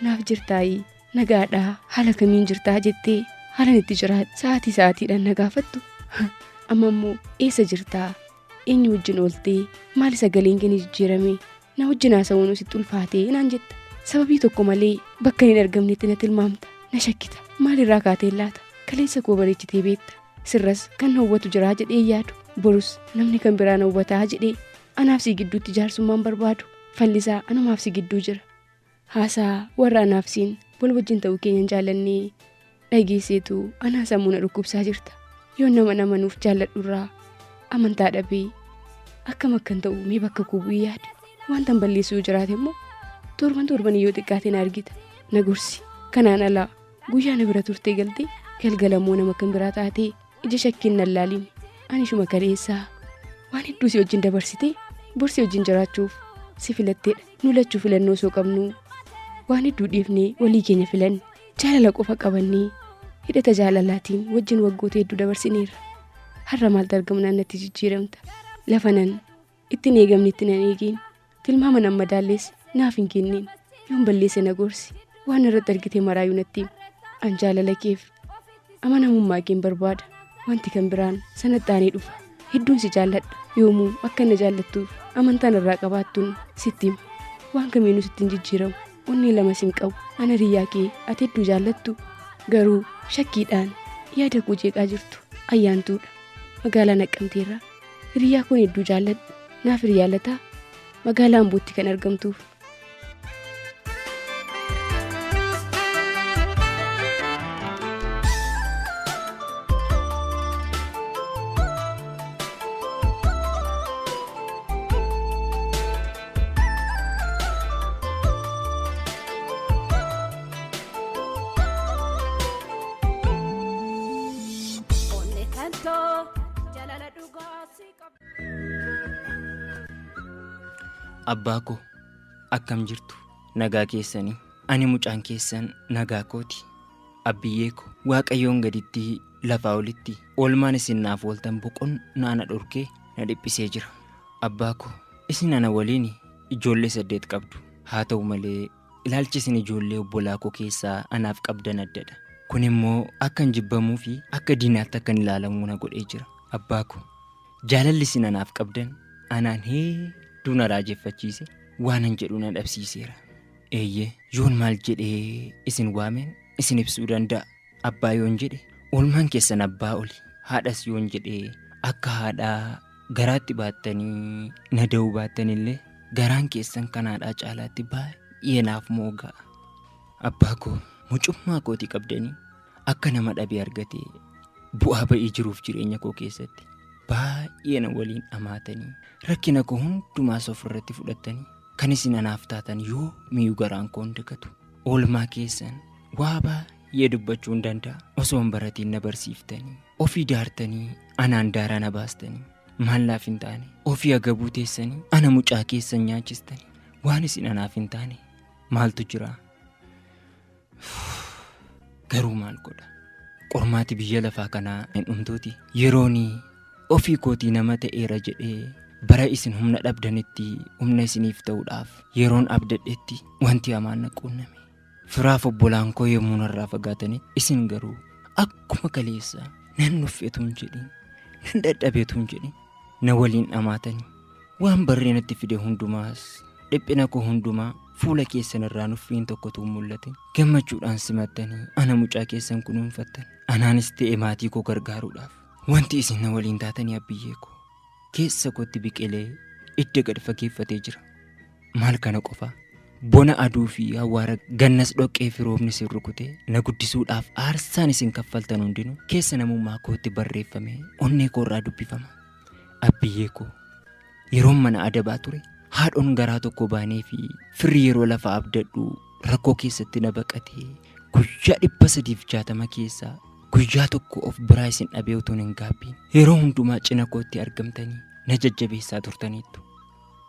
naaf jirtaayii, nagaadhaa, haala kamiin jirtaa jettee haalan itti jiraadhu sa'aatii sa'aatiidhaan na gaafattu, amma immoo eessa jirtaa, eenyu wajjin ooltee, maali sagaleen kee ni jijjiirame, na wajjin haasa'uun sitti ulfaatee naan jetta. Sababii tokko malee bakka hin argamnetti na tilmaamta, na shakkita. Maalirraa kaatee laata? Kaleessa koo bareechitee beekta. Sirras kan na hubatu jiraa jedhee yaadu, borus namni kan biraa na hubataa jedhee anaaf si gidduutti jaarsummaan barbaadu. Fallisaa anumaaf si gidduu jira. Haasaa warra anaaf siin wal wajjin ta'uu keenya hin jaallannee dhageesseetu anaa sammuu na dhukkubsaa jirta. Yoo nama namanuuf jaalladhurraa amantaa dhabee akkam akkan ta'u mee bakka koo bu'ii yaadi. Wanta hin balleessu yoo jiraate immoo torban torban yoo xiqqaate na argita, na gorsi. Kanaan alaa guyyaa na bira turtee galtee galgala immoo nama kan biraa taatee ija shakkiin na laalin. Ani shuma kaleessaa waan hedduu si wajjin dabarsitee bor si wajjin jiraachuuf si filatteedha. Nu lachuu filannoo osoo qabnu waan hedduu dhiifnee walii keenya filanne. Jaalala qofa qabannee hidhata jaalalaatiin wajjin waggoota hedduu dabarsineerra. Har'a maaltu argamnaan natti jijjiiramta? Lafa nan ittiin eegamnetti nan eegeen, tilmaama nan madaallees naaf hin kennin. Yoon balleesse na gorsi. Waan irratti argite maraayyuu natti himi. An jaalala keef amanamummaa keen barbaada. Wanti kan biraan sanatti aanee dhufa. Hedduun si jaalladha. Yoomuu akka na jaallattuuf amantaan irraa qabaattuun sitti hima. Waan kamiinuu sitti hin jijjiiramu. Onnee lama sin qabu. Ana hiriyyaa kee ati hedduu jaallattu garuu shakkiidhaan yaada koo jeeqaa jirtu Ayyaantuudha. Magaalaa Naqqamteerraa. Hiriyyaa koon hedduu jaalladhu. Naaf Hiriyaa Lataa, magaalaa Ambootti kan argamtuuf.
Onnee kan too.
Abbaa koo akkam jirtu nagaa keessanii ani mucaan keessan nagaa kooti. Abbiyyee ko Waaqayyoon gaditti lafaa olitti oolmaan isin naaf ooltan boqonnaa na dhorkee na dhiphisee jira. Abbaa ko isin ana waliin ijoollee 8 qabdu. Haa ta'u malee ilaalchi isin ijoollee obbolaa koo keessaa anaaf qabdan addadha. Kun immoo akkan jibbamuu fi akka diinaatti akkan ilaalamu na godhee jira. Abbaa ko jaalalli isin anaaf qabdan anaan hedduu na raajeffachiise waanan jedhu na dhabsiiseera. Eeyyee, yoon maal jedhee isin waameen isin ibsuu danda'a. Abbaa yoon jedhe oolmaan keessan abbaa oli. Haadhas yoon jedhe akka haadhaa garaatti baattanii na da'uu baattanillee garaan keessan kan haadhaa caalaatti baay'ee naaf mooga'a. Abbaa koo mucummaa kootii qabdanii akka nama dhabee argatee bu'aa ba'ii jiruuf jireenya koo keessatti baay'ee na waliin dhamaatanii rakkina koo hundumaas ofirratti fudhattanii kan isin anaaf taatan yoomiyyuu garaan koo hin dagatu. Oolmaa keessan waa baay'ee dubbachuu hin danda'a. Osoo hin baratiin na barsiiftanii, ofii daartanii anaan daaraa na baastanii, maal naaf hin taane, ofii agabuu teessanii ana mucaa keessan nyaachistanii, waan isin anaaf hin taane maaltu jira? Garuu maal godha? Qormaati biyya lafaa kanaa hin dhumtuuti. Yeroon ofii kootii nama ta'eera jedhee bara isin humna dhabdanitti humna isiniif ta'uudhaaf yeroon abdadhetti wanti hamaan na quunname. Firaaf obbolaan koo yommuu narraa fagaatanitti isin garuu akkuma kaleessaa nan nuffeetu hin jedhin, nan dadhabeetu hin jedhin na waliin dhamaatanii waan barri natti fide hundumaas dhiphina koo hundumaa fuula keessan irraa nuffiin tokko utuu hin mul'atin gammachuudhaan simattanii ana mucaa keessan kunuunfattan. Anaanis ta'e maatii koo gargaaruudhaaf wanti isin na waliin taatanii abbiyyee koo keessa kootti biqilee idda gad fageeffatee jira. Maal kana qofa bona aduu fi awwaara gannas dhoqqee fi roobni isin rukutee na guddisuudhaaf aarsaan isin kaffaltan hundinuu keessa namummaa kootti barreeffamee onnee koo irraa dubbifama. Abbiyyee koo yeroon mana adabaa ture haadhoon garaa tokko baanee fi firri yeroo lafa abdadhu rakkoo keessatti na baqatee guyyaa 360 keessaa guyyaa tokko of biraa isin dhabee utuun hin gaabbiin yeroo hundumaa cina kootti argamtanii na jajjabeessaa turtaniittu.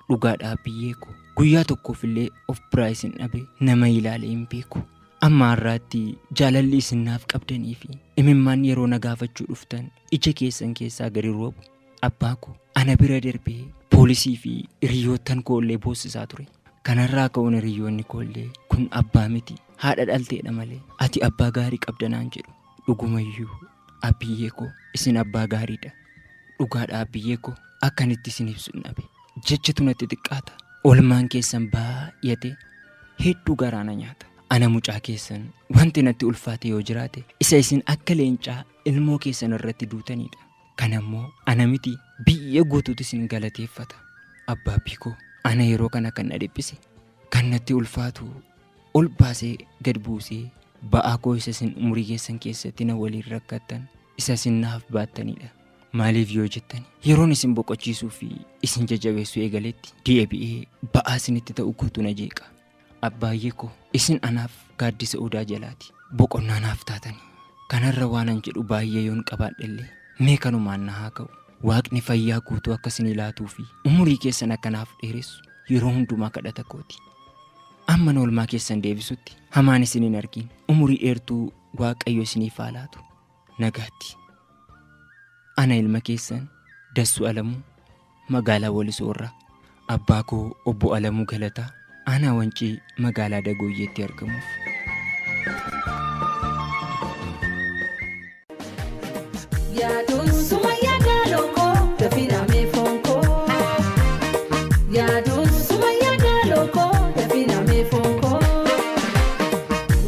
Dhugaadha abbiyyee koo guyyaa tokkoof illee of biraa isin dhabee nama ilaalee hin beeku. Amma har'aatti jaalalli isin naaf qabdanii fi imimmaan yeroo na gaafachuu dhuftan ija keessan keessaa gadi roobu abbaa koo ana bira darbee poolisii fi hiriyoottan koo illee boossisaa ture. Kanarraa ka'uun hiriyyoonni koo illee kun abbaa miti haadha dhalteedha malee ati abbaa gaarii qabda naan jedhu. Dhugumayyuu abbiyyee koo isin abbaa gaariidha. Dhugaadha abbiyyee koo akkan itti isin ibsun dhabe. Jechatu natti xiqqaata. Oolmaan keessan baay'ate hedduu garaa na nyaata. Ana mucaa keessan wanti natti ulfaate yoo jiraate isa isin akka leencaa ilmoo keessan irratti duutanidha. Kana immoo ana miti biyya guutuutu isin galateeffata. Abbaabbii koo ana yeroo kana kan na dhiphise kan natti ulfaatu ol baasee gad buusee ba'aa koo isa isin umurii keessan keessatti na waliin rakkattan isa isin naaf baattanidha. Maaliif yoo jettan yeroon isin boqochiisuu fi isin jajjabeessuu eegaletti deebi'ee ba'aa isinitti ta'u kootu na jeeqa. Abbaayyee koo isin anaaf gaaddisa odaa jalaati. Boqonnaa naaf taatani. Kanarra waanan jedhu baay'ee yoon qabaadhellee mee kanumaan na haa ga'u. Waaqni fayyaa guutuu akka isinii laatuu fi umurii keessan akka naaf dheeressu yeroo hundumaa kadhata kooti. Amman oolmaa keessan deebisutti hamaan isin hin argin. Umurii dheertuu Waaqayyo isiniif haa laatu. Nagaatti. Ana ilma keessan Dassuu Alamuu magaalaa Walisoo irraa. Abbaa koo Obbo Alamuu Galataa aanaa Wancii magaalaa Dagooyyeetti argamuuf.
Yaaduun suma yaada lookoo dafina mee foon koo. Yaaduun suma yaada lookoo dafina mee foon koo.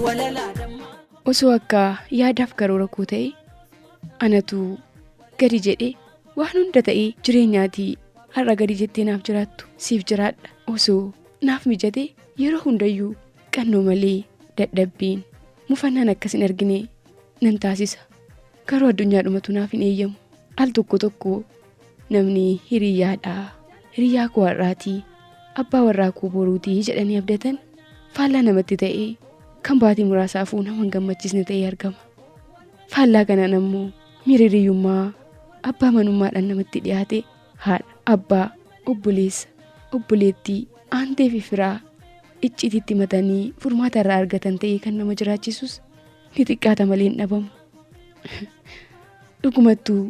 Walalaa dammaa.
Osoo akka yaadaaf karoora koo ta'e anatu gadi jedhee waan hunda ta'ee jireenyaatii har'a gadi jettee naaf jiraattu siif jiraadha osoo naaf mijatee yeroo hundayyuu qannoo malee dadhabbiin mufannaan akkas hin argine nan taasisa garuu addunyaadhumatu naaf hin eeyyamu al tokko tokko namni hiriyyaadha hiriyyaa koo har'aatii abbaa warraa koo boruutii jedhanii abdatan faallaa namatti ta'ee kan baatii muraasaafuu nama hin gammachiisne ta'ee argama. Faallaa kanaan ammoo miirri hiriyyummaa abbaa manummaadhaan namatti dhiyaate haadha, abbaa, obboleessa, obboleettii Aantee fi firaa icciitiitti matanii furmaata irraa argatan ta'ee kan nama jiraachisus ni xiqqaata malee hin dhabamu. Dhugumattuu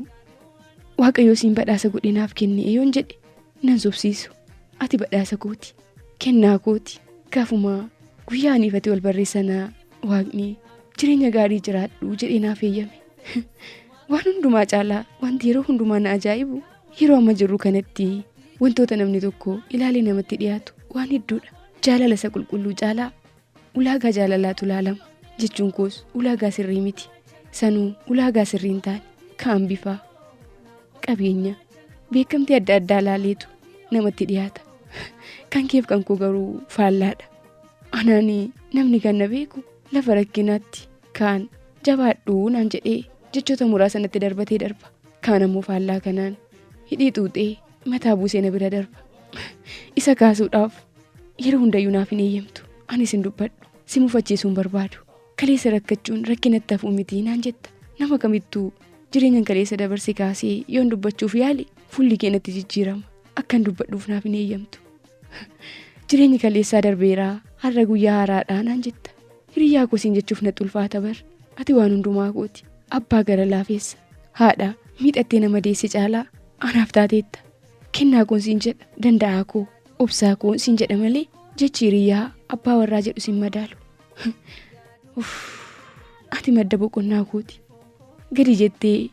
Waaqayyo siin badhaasa godhee naaf kenne yoon jedhe nan sobsiisu. Ati badhaasa kooti. Kennaa kooti. Gaafuma guyyaa ani ifate wal barree sana Waaqni jireenya gaarii jiraadhu jedhee naaf eeyyame. Waan hundumaa caalaa wanti yeroo hundumaa na ajaa'ibu yeroo amma jirru kanatti wantoota namni tokko ilaalee namatti dhiyaatu waan hedduudha. Jaalala isa qulqulluu caalaa ulaagaa jaalalaatu ilaalama jechuun koos ulaagaa sirrii miti. Sanuu ulaagaa sirrii hin taane kaan bifaa, qabeenya, beekamtii adda addaa ilaaleetu namatti dhiyaata. Kan keef kan koo garuu faallaadha. Anaan namni kan na beeku lafa rakkinaatti kaan jabaadhu naan jedhee jechoota muraasa natti darbatee darba. Kaan ammoo faallaa kanaan hidhii xuuxee mataa buusee na bira darba. Isa kaasuudhaaf yeroo hundayyuu naaf hin eeyyamtu. Anis hin dubbadhu. Si mufachiisuu hin barbaadu. Kaleessa rakkachuun rakkinatti hafuu miti naan jetta. Nama kamittuu jireenyan kaleessa dabarse kaasee yoon dubbachuuf yaale fuulli kee natti jijjiirama. Akkan dubbadhuuf naaf hin eeyyamtu. Jireenyi kaleessaa darbeeraa har'a guyyaa haaraadhaa naan jetta. Hiriyyaa koo siin jechuuf natti ulfaata bar. Ati waan hundumaa kooti. Abbaa gara laafeessa. Haadha miidhattee nama deesse caalaa anaaf taateetta. Kennaa koon siin jedha danda'aa koo obsaa koon siin jedha malee jechi hiriyyaa abbaa warraa jedhu sin madaalu. Uff, ati madda boqonnaa kooti. Gadi jettee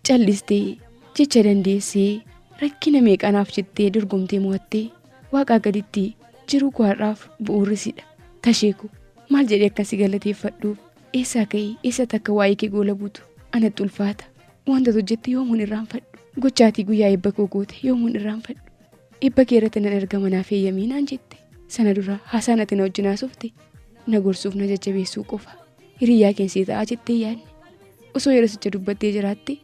callistee jecha dandeessee rakkina meeqanaaf jettee dorgomtee mo'attee waaqaa gaditti jiruu koo har'aaf bu'uurri sidha. Tashee koo maal jedhee akkan si galateeffadhuuf eessaa ka'ee eessatti akka waa'ee kee goola buutu anatti ulfaata. Wanta hojjette yoomuun irraanfadhu. Gochaatii guyyaa eebba koo goote yoomuun irraanfadhu. Eebba kee irratti nan argama naaf eeyyamii naan jette. Sana dura haasaan ati na wajjin haasofte na gorsuuf na jajjabeessuu qofa. Hiriyyaa keen sii ta'a jettee yaadne. Osoo yeroo sicha dubbattee jiraatte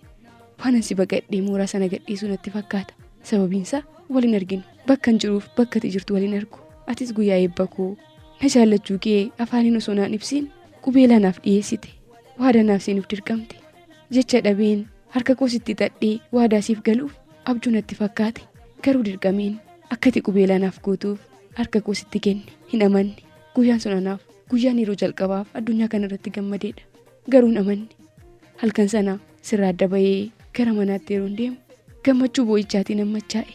waanan si baqadhee mooraa sana gadhiisuu natti fakkaata. Sababiinsaa wal hin arginu. Bakka hin jiruuf bakka ati jirtu wal hin argu. Atis guyyaa eebba koo na jaallachuu kee afaaniin osoo naan ibsiin qubeelaa naaf dhiyeessite. Waadaa naaf seenuuf dirqamte. Jecha dhabeen harka koo sitti hixadhee waadaa siif galuuf abjuu natti fakkaate. Garuu dirqameen akka ati qubeelaa naaf gootuuf harka koo sitti kenne. Hin amanne. Guyyaan sun anaaf guyyaan yeroo jalqabaaf addunyaa kana irratti gammadeedha. Garuu hin amanne. Halkan sana sirraa adda bahee gara manaatti yeroon deemu gammachuu boo'ichaatiin ammachaa'e.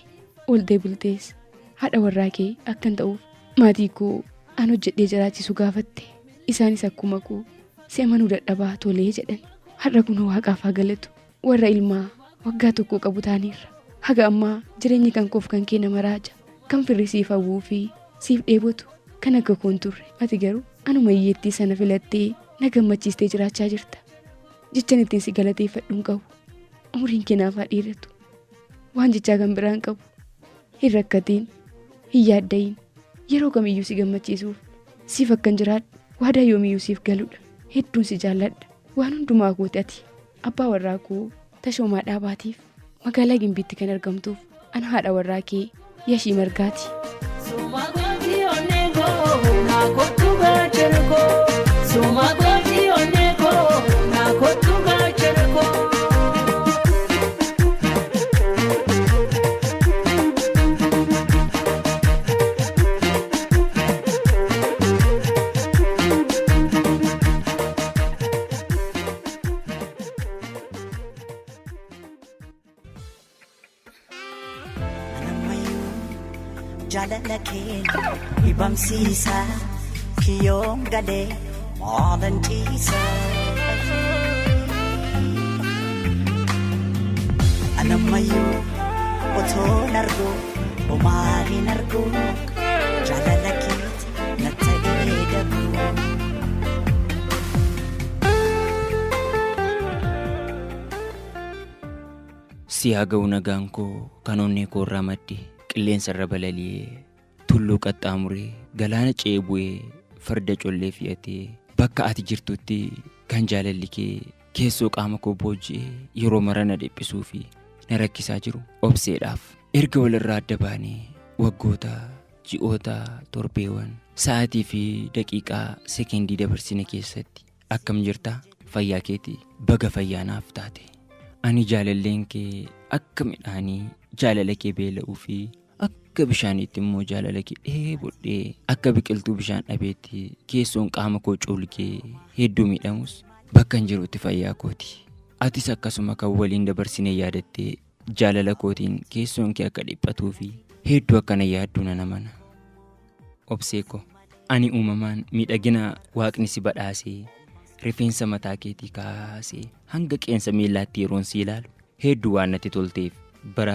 Ooltee bultees haadha warraa kee akkan ta'uuf maatii koo an hojjedhee jiraachisu gaafatte. Isaanis akkuma koo si amanuu dadhabaa tolee jedhan. Har'a kunoo waaqaaf haa galatu. Warra ilmaa waggaa tokko qabu taaniirra. Haga ammaa jireenyi kan koof kan kee nama raaja. Kan firri siif hawwuu fi siif dheebotu kan akka koo hin turre. Ati garuu anuma hiyyeettii sana filattee na gammachiistee jiraachaa jirta. Jechan ittiin si galateeffadhu hin qabu. Umriin kee naaf haa dheeratu. Waan jechaa kan biraa hin qabu. Hin rakkatiin, hin yaadda'iin. Yeroo kamiyyuu si gammachiisuuf siif akkan jiraadhu waadaa yoomiyyuu siif galudha. Hedduun si jaalladha. Waan hundumaa kooti ati. Abbaa warraa koo Tashoomaa Dhaabaatiif magaalaa Gimbiitti kan argamtuuf ana haadha warraa kee Yashii Margaati.
Suma gooti onnee koo naa kottu gaachana koo. Suma gooti onnee koo naa kottu gaachana koo.
Anammayyuu jaalala kee dhibamsiisa kiyyoon galee maalan ciisa. Anammayyuu otoon argu homaa hin argu jaalala keeti na ta'ee dabu.
Si haa ga'u nagaan koo kan onnee koo irraa madde qilleensa irra balali'ee tulluu qaxxaamuree galaana ce'ee bu'ee farda collee fe'atee bakka ati jirtutti kan jaalalli kee keessoo qaama koo booji'ee yeroo mara na dhiphisuu fi na rakkisaa jiru obseedhaaf erga walirraa adda baanee waggoota ji'oota torbeewwan sa'aatii fi daqiiqaa sekendii dabarsine keessatti Akkam jirta? Fayyaa keetii? Baga fayyaa naaf taate. Ani jaalalleen kee akka midhaanii jaalala kee beela'uu fi akka Akka bishaaniitti immoo jaalala kee dheebodhee akka biqiltuu bishaan dhabeetti keessoon qaama koo cuulgee hedduu miidhamus bakka hin jirutti fayyaa kooti. Atis akkasuma kan waliin dabarsinee yaadattee jaalala kootiin keessoon kee akka dhiphatuu fi hedduu akka na yaaddu nan amana. Obsee ko, ani uumamaan miidhagina waaqni si badhaasee rifeensa mataa keetii kaasee hanga qeensa miillaatti yeroon si ilaalu hedduu waan natti tolteef bara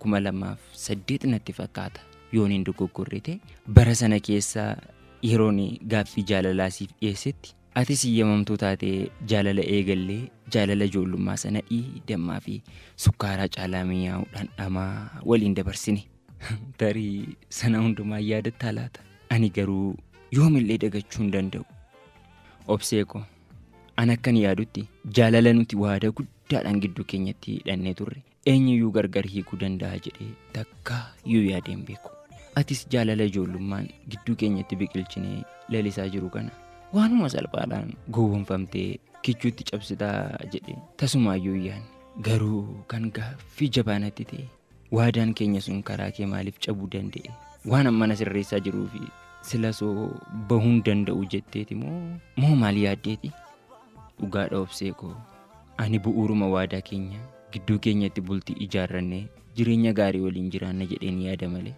2008 natti fakkaata yoon hin dogoggorre ta'e bara sana keessa yeroon gaaffii jaalalaa siif dhiyeessetti atis hiyyamamtuu taatee jaalala eegallee jaalala ijoollummaa sana dammaa fi sukkaaraa caalaa mi'aawu dhandhamaa waliin dabarsine. Tarii sana hundumaa yaadattaa laata? Ani garuu yoomillee dagachuu hin danda'u. Obsee ko, an akkan yaadutti jaalala nuti waada guddaadhaan gidduu keenyatti hidhannee turre eenyuyyuu gargar hiikuu danda'a jedhee takka iyyuu yaadee hin beeku. Atis jaalala ijoollummaan gidduu keenyatti biqilchinee lalisaa jiru kana waanuma salphaadhaan gowwoomfamtee kichuutti cabsitaa jedhee tasumaayyuu hin yaadne. Garuu kan gaaffii jabaa natti ta'e waadaan keenya sun karaa kee maaliif cabuu danda'e? Waan amma na sirreessaa jiruu fi sila soo bahuun danda'u jetteeti moo moo maal yaaddeeti? Dhugaadha obsee koo ani bu'uuruma waadaa keenya gidduu keenyatti bultii ijaarrannee jireenya gaarii waliin jiraanna jedheen yaada malee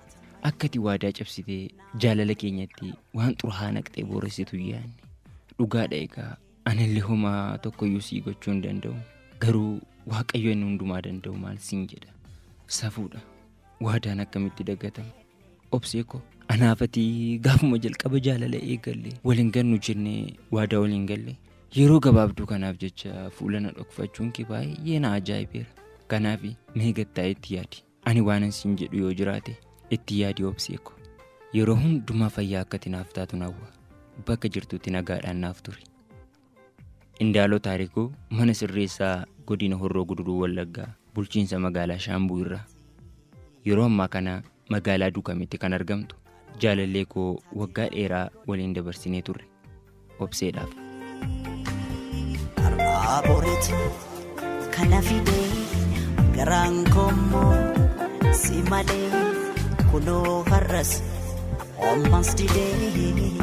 akkati waadaa cabsitee jaalala keenyatti waan xuraa'aa naqxee booressitu hin yaadne. Dhugaadha egaa anillee homaa tokkoyyuu sii gochuu hin danda'u. Garuu Waaqayyo inni hundumaa danda'u maal siin jedha? Safuudha. Waadaan akkamitti dagatama? Obsee koo anaaf ati gaafuma jalqaba jaalala eegalle waliin gannu jennee waadaa waliin galle yeroo gabaabduu kanaaf jecha fuula na dhokfachuun kee baay'ee na ajaa'ibeera. Kanaaf mee gattaa'ee itti yaadi. Ani waanan siin jedhu yoo jiraate itti yaadi obsee koo. Yeroo hundumaa fayyaa akka ati naaf taatu hawwa. Bakka jirtutti nagaadhaan naaf turi. Indaaloo Taarikuu mana sirreessaa godina Horroo Guduruu Wallaggaa bulchiinsa magaalaa Shaambuu irraa. Yeroo ammaa kana magaalaa Dukamitti kan argamtu jaalallee koo waggaa dheeraa waliin dabarsinee turre. Obseedhaaf.
Har'aa boreetu kana fidee garaan koommoo si malee kunoo har'as ommas didee.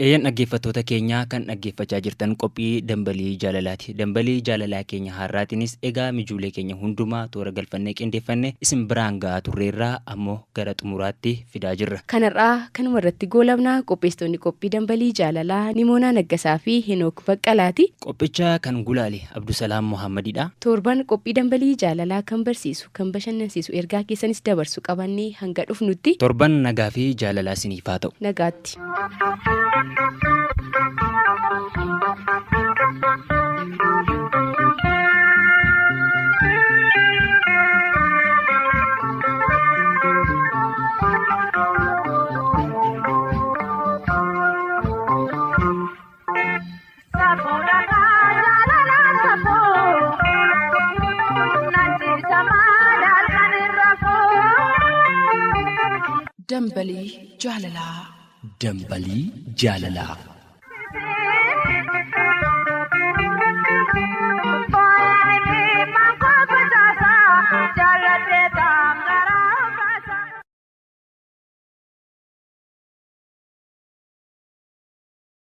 Eeyyan dhaggeeffattoota keenyaa kan dhaggeeffachaa jirtan qophii dambalii jaalalaati. Dambalii jaalalaa keenya har'aatiinis egaa mijuulee keenya hundumaa toora galfannee qindeeffanne isin biraan ga'aa turreerraa ammoo gara xumuraatti fidaa jirra.
Kanarraa kanuma irratti goolabnaa qopheessitoonni qophii dambalii jaalalaa Nimoonaa Naggasaa fi Henook Baqqalaati.
Qophicha kan gulaale Abdusalaam Muhammadidha.
Torban qophii dambalii jaalalaa kan barsiisu kan bashannansiisu ergaa keessanis dabarsu qabannee hanga dhufnutti
Torban nagaa fi jaalalaa isiniif haa ta'u.
nagaatti.
Dambalii jaalalaa.
Dambalii jaalalaa.